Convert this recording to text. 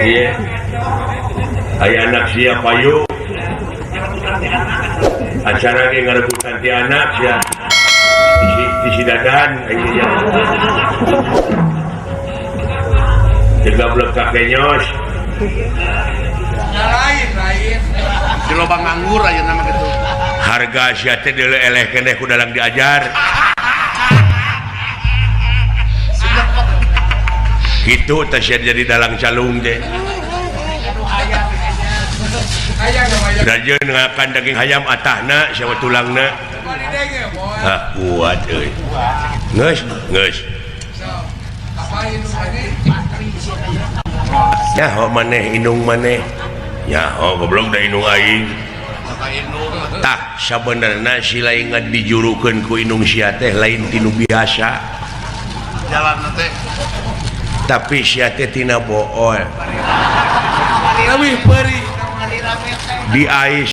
Iya. Aya anak sia payu. Acara ge ngarebutan ti anak sia. Di si dadan aya ya. Digablek ka kenyos. Lain lain. Di lobang nganggur ayeuna mah kitu. Harga sia teh deuleu eleh keneh ku dalang diajar. Kitu teh sia jadi dalang calung teh. Rajeun ngakan daging hayam atahna sia tulangna. Ah kuat euy. Geus, geus. Nyaho maneh indung maneh. Nyaho goblok da indung aing. Tah sabenerna si laingan dijurukeun ku indung sia teh lain tinu biasa. Jalanna teh. Tapi sia teh tina bool. Leuwih peuri. Diais